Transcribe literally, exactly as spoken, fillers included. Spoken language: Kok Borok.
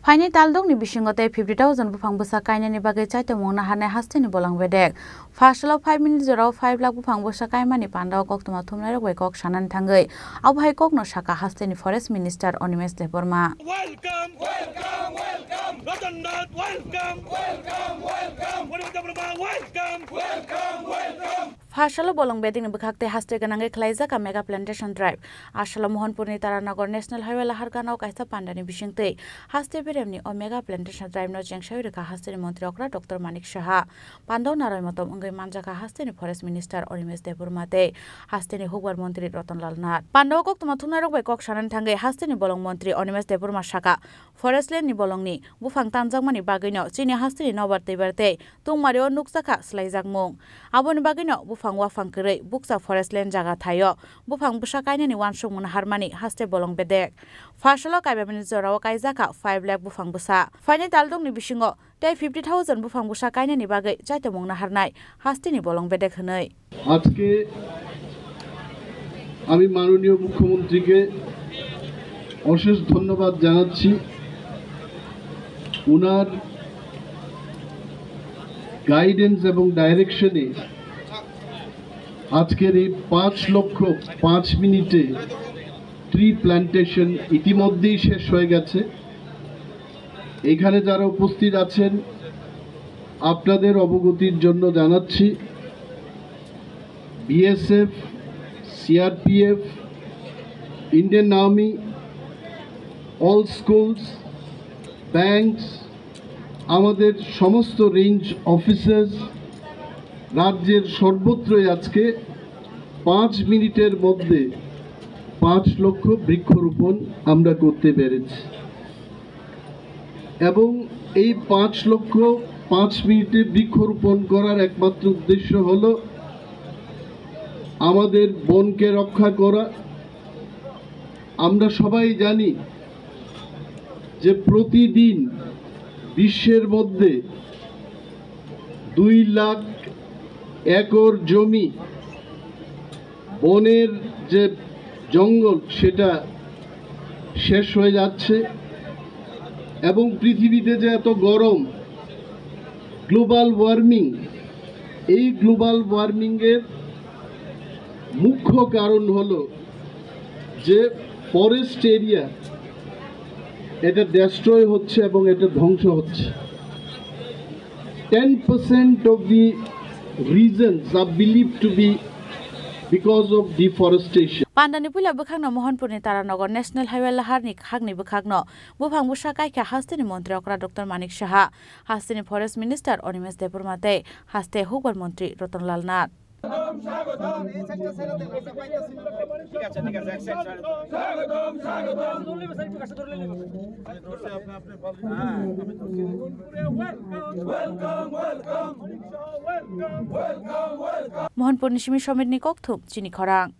Phainai taldokni bisingo tei fifty thousand buphang bwsa kainani bagwi chaitomung naharnai hasteni bolong bedek. Pharsalo five minute jorao five lakh buphang bwsa kaimani pandao koktwma thumnairok bai kok sanani thangwi abo hai kokno sakha hasteni Forest Minister Animesh Debbarma. Welcome, welcome, welcome. Ratan Nath, welcome, welcome, welcome. Wanimata Brahma, welcome, welcome, welcome. Pharsalo bolong bedekni bwkhak tei haste gwnangwi khwlaijakha mega plantation drive. Asalo Mohanpurni Taranagar National Highway lahar ganao kaisa pandani bisingtwi haste beremni o mega plantation drive no chengsawi rwkha hasteni montri okra Doctor Manik Saha. Pandao naroi motom wngwi manjakha hasteni Forest Minister Animesh Debbarma tei hasteni hukbar montri Ratan Lal Nath. Pandao koktwma thumnairok bai kok sanani thangwi hasteni bolong montri Animesh Debbarma sakha, forest land ni bolongni buphang tanjakmani bagwino chini hasteni nobar twibar tei tungmario nukjakha swlaijakmung. Aboni bagwino buphang waphang kwrwi bukcha forest land jaga thaio buphang bwsa kainani uansukmung naharmani haste bolong bedek. Pharsalo kaibamani jorao kaijakha five lakh buphang bwsa. Phainai taldokni bisingo tei fifty thousand buphang bwsa kainani bagwi chaitomung naharnai hasteni bolong bedek hwnwi. আজকে আমি মাননীয় মুখ্যমন্ত্রীকে অশেষ ধন্যবাদ জানাচ্ছি। ওনার গাইডেন্স এবং ডাইরেকশনে আজকের এই পাঁচ লক্ষ পাঁচ মিনিটে ট্রি প্ল্যান্টেশন ইতিমধ্যেই শেষ হয়ে গেছে। এখানে যারা উপস্থিত আছেন, আপনাদের অবগতির জন্য জানাচ্ছি, BSF, CRPF, Indian army, all schools, banks, আমাদের সমস্ত রেঞ্জ অফিসার্স রাজ্যের সর্বত্রই আজকে পাঁচ মিনিটের মধ্যে পাঁচ লক্ষ বৃক্ষরোপণ আমরা করতে পেরেছি। এবং এই পাঁচ লক্ষ পাঁচ মিনিটে বৃক্ষরোপণ করার একমাত্র উদ্দেশ্য হলো আমাদের বনকে রক্ষা করা। আমরা সবাই জানি যে প্রতিদিন বিশ্বের মধ্যে দুই লাখ একর জমি, বনের যে জঙ্গল, সেটা শেষ হয়ে যাচ্ছে এবং পৃথিবীতে যে এত গরম, গ্লোবাল ওয়ার্মিং, এই গ্লোবাল ওয়ার্মিংয়ের মুখ্য কারণ হলো যে ফরেস্ট এরিয়া এটা ডেস্ট্রয় হচ্ছে এবং এটা ধ্বংস হচ্ছে। Ten percent of the reasons are believed to be because of deforestation. Pandani puila bwkhakno Mohanpurni Taranagar National Highway laharni khakni bwkhakno buphang bwsa kaikha hasteni montri okra Doctor Manik Saha, hasteni Forest Minister Animesh Debbarma tei haste hukbar montri Ratan Lal Nath. Mohanpurni simi Somirni kokthum chini khorang.